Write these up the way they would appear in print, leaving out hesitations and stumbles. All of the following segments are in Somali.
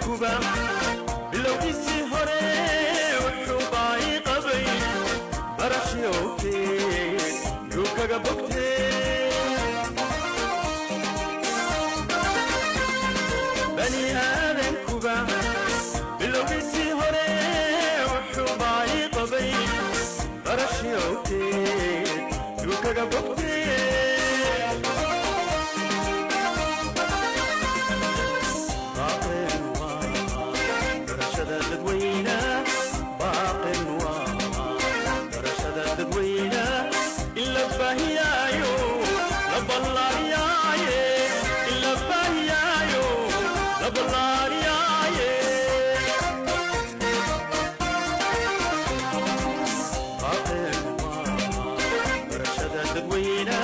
Aadamkuba bilowgiisii hore wuxuu baay qabay barashiyowteed yuu kaga bogtee. Bani aadamkuba bilowgiisii hore wuxuu baay qabay barashiyowteed yuu kaga bogtee. Baaqeen waa barashada dadweyne, baaqeen waa barashada dadweyne in la baahiyaayo la ballaariyaaye, in la baahiyaayo la ballaariyaaye. Baaqeen waa barashada dadweyne,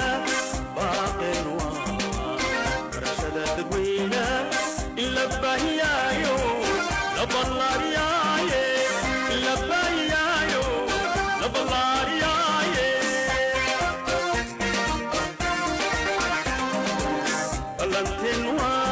baaqeen waa barashada dadweyne in la baahiyaayo la ballaariyaaye, in la baahiyaayo la ballaariyaaye. Ballanteen waa